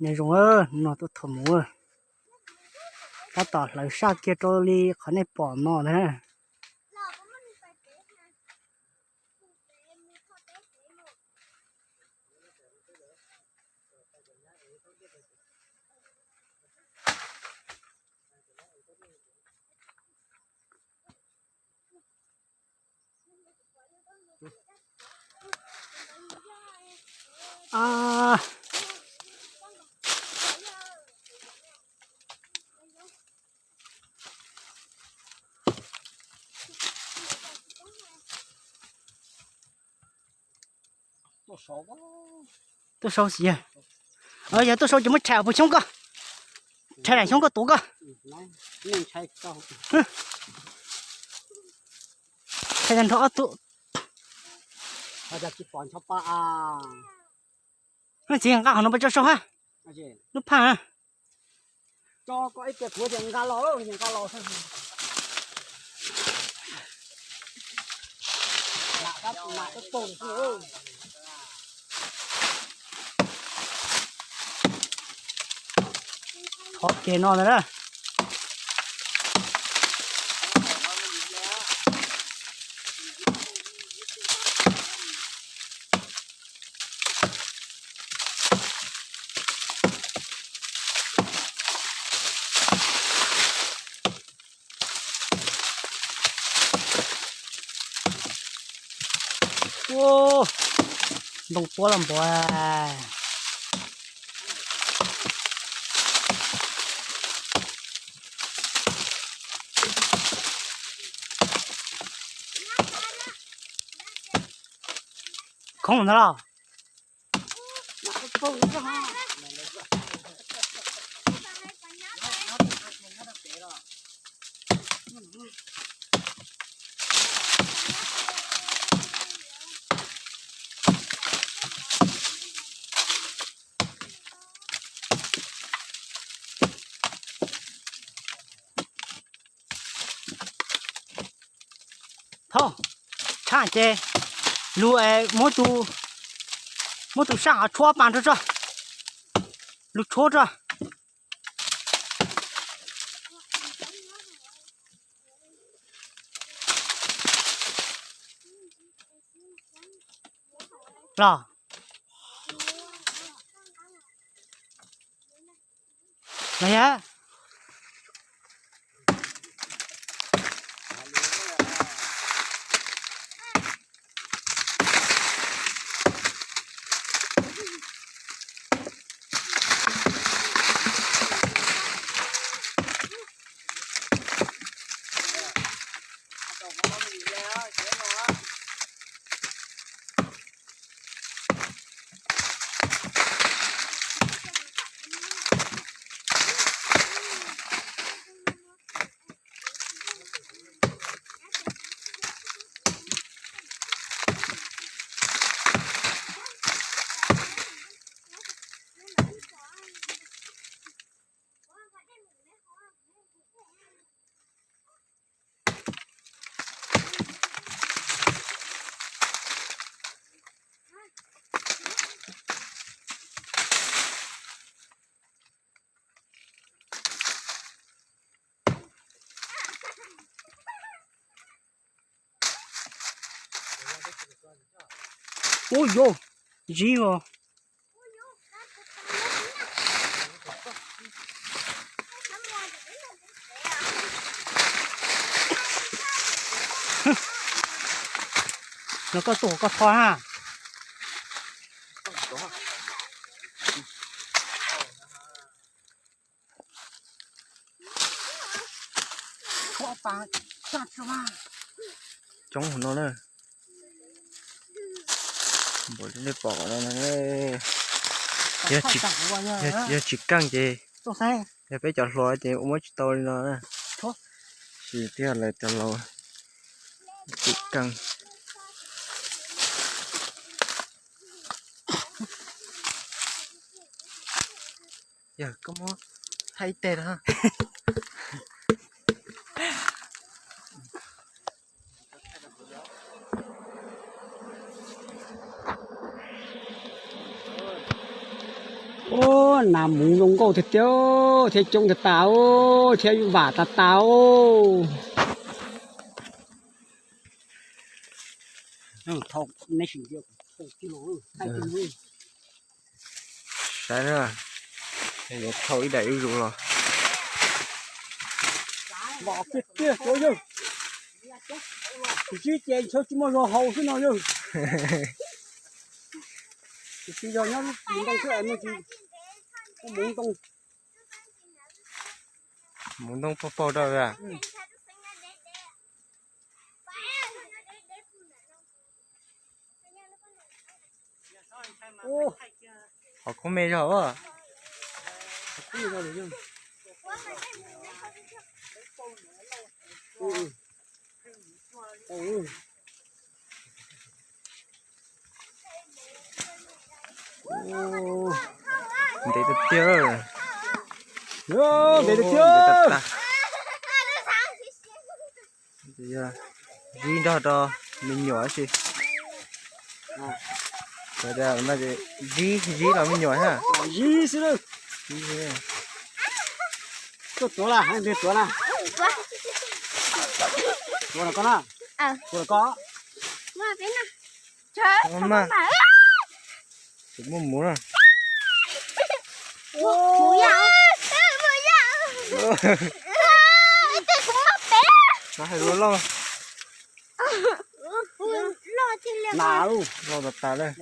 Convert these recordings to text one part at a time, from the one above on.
Nyob zoo, no tuaj thom mus, tab tom hlawv saj kiag rau li qhov nej pom no na. Tuaj sau xwb. Yog tuaj sau ces muab rhais puas xyoob koj, rhais daim xyoob koj tuav koj. Rhais tag nrho ob tug. Txiv nqa qhov no pab tso sau hab. Lub phaj. Qhov kev no ntag na. Ntoo tuab los npua. Khoob ntag los. Thaub, tshaj ces lug muab tus, muab tus saj hov tshuab pas rau tso, lug tshuab tso. Los. Los yog. Ub yauv, zib os. No koj tuaj koj tho na. Coob hauv no na. Npaum li nej pom no, yog tsis keej ces, yog peb cov hluas ces ua muab tsis tau li no na. Tsis tiag lawv cov laus tsis keej. Yog koj muab thaij ib teg rau. Ub, nas mus zoo nkauj tiag tiag, thiab coob tiag tas, thiab vam tas tas. Saib na, yuav thau ib daim ib zus los. Vam tiag tiag cov yawg. Tus tsib ces ntshaw tsis muaj zog haus xwb no yawg. Tus tsib yog nyob lub ntoo xwb es muaj tsis, muaj mus ntoo. Mus ntoo paug paug rau. Qhov koob me zog. Ntev tiag tiag. Ntev tiag tiag. Zib nrog rau me nyuam si. Zib, zib los me nyuam ha. Zib xwb. Tuaj tuav las, tuav na. Tuav los koj na. Tuav los koj. Mas, tus muaj mus na. Txhob hais lus loj. Loj tas tas lawm.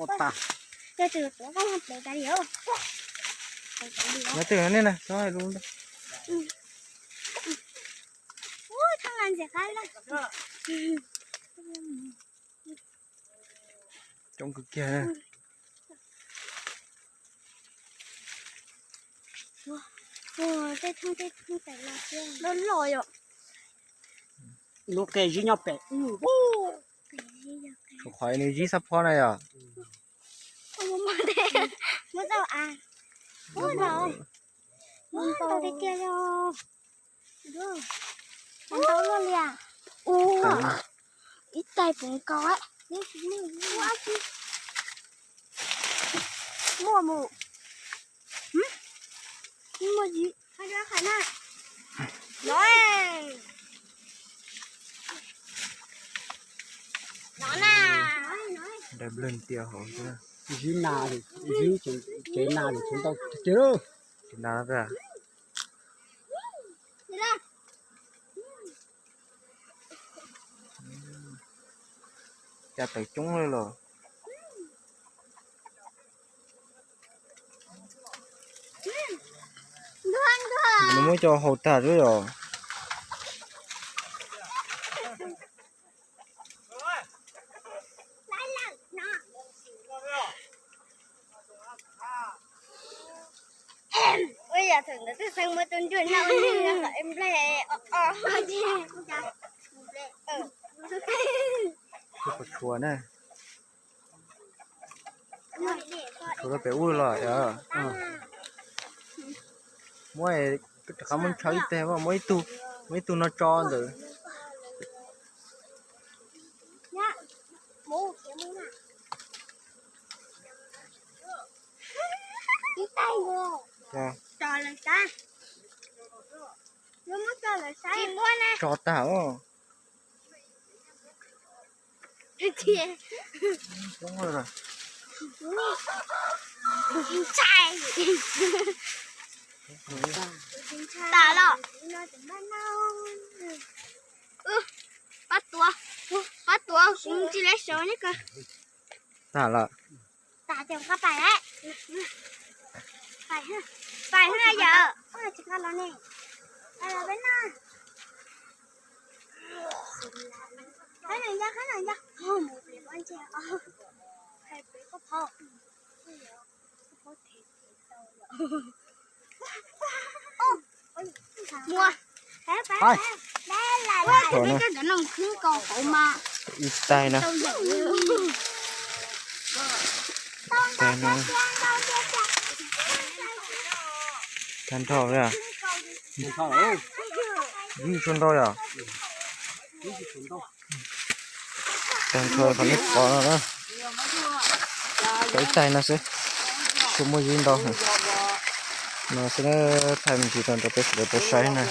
Nyob twg no nej na, txhob hais lus ntau. Coob kawg kiag. Loj loj yom. Lub qe zib nyob pem. Tshuav qhov nws zib xab phob na yom. Muab tau tiag tiag yom. Ntau luaj li. Ua, ib tais puv nkaus. Muaj mus. Muaj zib. Los na. Zib na, zib tsev na, tsev ntau tiag. Tsev na. Cas tawm coob li los. Nws muab cov haus tag xwb yom. Ua yam thaum ntawd twb xeeb muab tus ntsuag noj ua neeg nyob qhov nplej os. Tshua na. Tshua rau pem ub los. Muab, rov qab muab ntshaw ib teg, muab ib tug, muab ib tug no tso ntawd. Tso tag. Tas los. Pab tuav, pab tuav kuv tsis lawv saud ne ko. Tas los. Tas ces pais lawm. Pais, pais yom. Tsis nqa los ne. Pais los peb noj. Qab no ya, qab no ya. Mus pem pob ntseg os. Hais pem koj phau. Mus. Ib tais na. Ib tais na. Tag nrho li. Ib tshuav ntau yom. Tag nrho qhov nej pom no na. Tau ib tais no xwb. Kuj muaj zib ntau heev no xwb na, thaij me ntsis rau peb sawv daws tau saib na.